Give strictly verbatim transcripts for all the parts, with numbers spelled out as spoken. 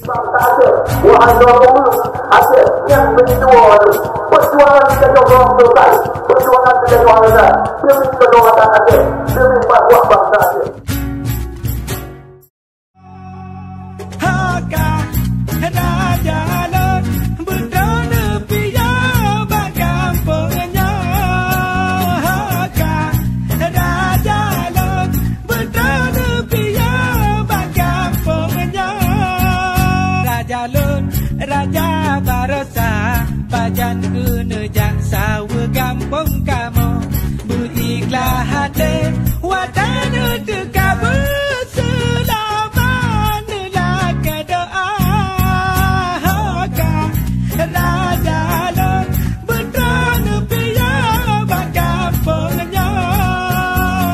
Bangsa Aceh, wahai droe ureueng Aceh nyang meutuwa nyoe, peujuangan geutanyoe goh selesai, peujuangan geutanyoe selesai demi kedaulatan Aceh, demi masyarakat bangsa Aceh. Haka raja lôn beudroe neupiôh bak gampông nyoe. Haka raja lôn beudroe neupiôh bak gampông nyoe. Raja lôn, raja barosa, pajan keuneuk jak saweue gampông kamoe. Beuiklah até, watée neuteuka beuseulamat, neulakée doa. Haka raja lôn beudroe neupiôh bak gampông nyoe.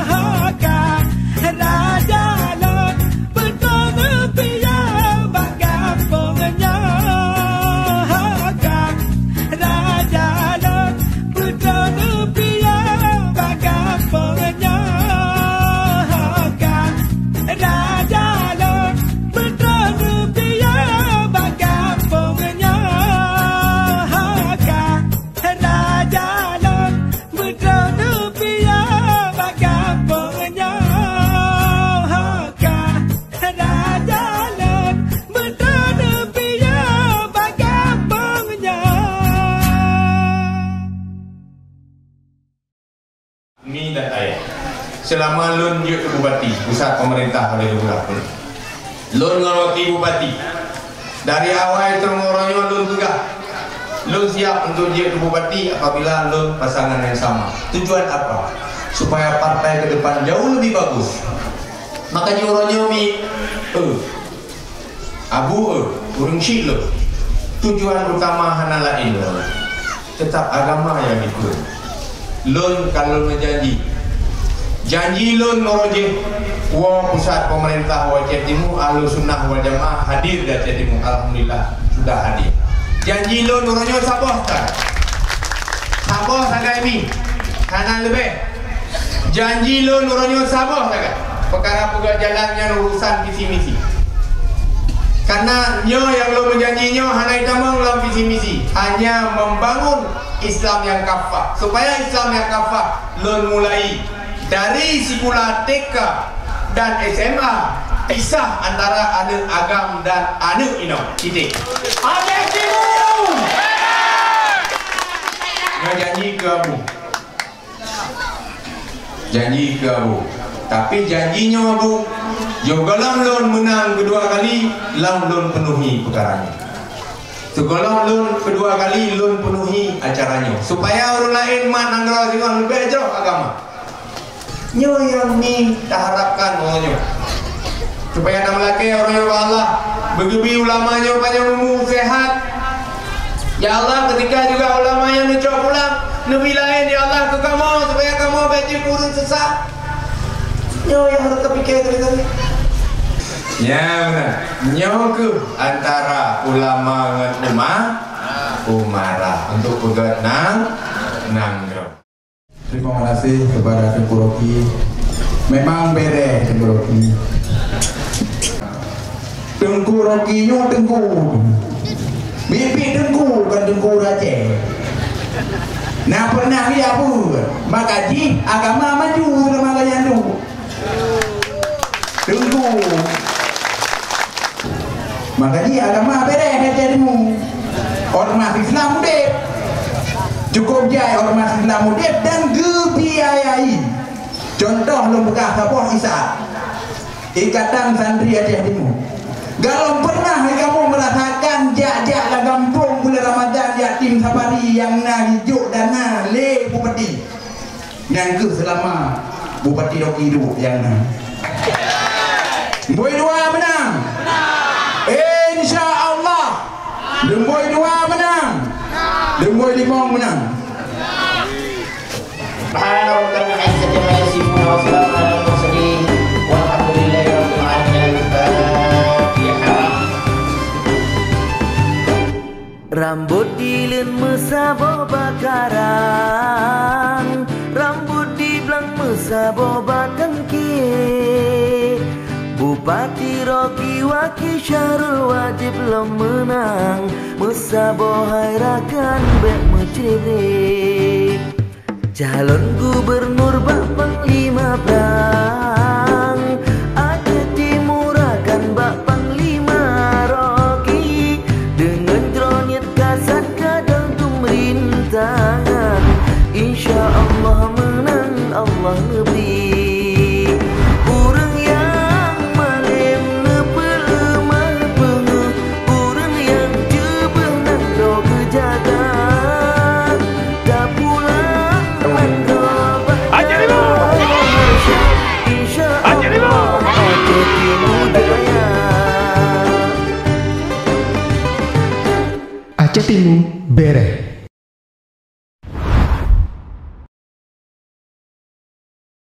Haka raja lôn beudroe neupiôh bak gampông nyoe. Haka raja lôn beudroe neupiôh bak gampông nyoe. Haka raja lôn beudroe neupiôh bak gampông nyoe. Haka raja lôn beudroe neupiôh bak gampông nyoe. Haka raja lôn beudroe neupiôh bak gampông nyoe. Mi dan ayah. Selama lôn jeuet keu bupati, pusat pemerintah Balai Lubulak, lôn ngon wakil bupati, dari awai teungoh uroe nyoe lôn peugah, lôn siap untuk jeuet keu bupati apabila lôn pasangan yang sama. Tujuan apa? Supaya partai ke depan jauh lebih bagus. Maka jih uroe nyoe mi, eh, Abu, eh, ureueng chik lôn, tujuan utama hana laén lôn, teutap agama nyang dikeue. Lôn ka lôn meujanji. Janji lôn uroe jih, woe pusat pemerintah u Aceh Timu, Ahlussunnah wal Jamaah hadir di Aceh Timu. Alhamdulillah, sudah hadir. Janji lôn uroe nyoe saboh sagai. Saboh sagai mi, hana leubeh. Janji lôn uroe nyoe saboh sagai. Peukara peugöt jalan nyan urusan visi misi. Karena nyoe nyang lôn meujanji nyoe hana itamong lam visi misi, hanya membangun Islam nyang kafah. Supaya Islam nyang kafah lôn mulai dari sikula T K dan S M A, pisah antara aneuk agam dan aneuk inong. Titik. Aceh Timu! Nyoe janji keu Abu. Janji keu Abu. Tapi janji nyoe Abu, yoh gohlom lôn meunang keudua kali, lom lôn peunuhi peukara nyoe. Sigohlom lôn keudua kali lôn peunuhi acara nyoe, supaya ureueng laén mat nanggroe singoh leubeh jroh agama. Nyoe nyang mi taharapkan uroe nyoe. Supaya na meulakée uroe nyoe bak Allah, beugeubri ulama nyoe panyang umu seuhat. Ya Allah, keutika juga ulama nyan neucok pulang, neubri laén, ya Allah, keu kamoe, supaya kamoe bék jeuet keu ureueng sesat. Nyoe nyang harôh tapike teuka. Ya, meunan. Nyoe kheueh antara ulama ngon uma-, umara untuk peugöt nang-, nanggroe. Terima kasih kepada Teungku Rocky. Memang bereh Teungku Rocky. Teungku Rocky nyoe teungku. Biet-biet teungku, bukan teungku Aceh. Na pernah lihat pun. Maka jih agama maju sama gaya tu. Teungku. Maka jih agama bereh Aceh Timu. Ormas Islam udép. Cukup jai ormas Islam udép dan geubiayai. Contoh lôn peugah saboh Isa. Ikatan Santri Aceh Timu. Galom pernah kamoe merasakan jak-jak lam gampông bulan Ramadan yatim safari nyang na jijok dana lé bupati. Nyang kheueh seulama Bupati Rocky duek nyang na. Bui dua meunang. Insya Allah. Bui dua meunang. Bui limong meunang. سبحان ربك رب العزة عما يصفون وسلام على المرسلين والحمد لله رب العالمين. الفاتحة. Rambot di leuen meusaboh bak karang, rambot di blang meusaboh bak tangke. Bupati Waki-waki Syahrul wajéb lom meunang, meusaboh hai rakan bék meucrébrék. Calon gubernur bak panglima prang, Aceh Timu rakan bak panglima Rocky, deungon droe niet kasat gadôh peumerintahan, insya Allah meunang Allah neubri. Ureuëng nyang malém neupeuleumah peungeuh, ureuëng nyang jeubeuh nan droe geujaga. Tapulang mandua Aceh Timu! Insya Allah Aceh Timu jaya. Aceh Timu bereh.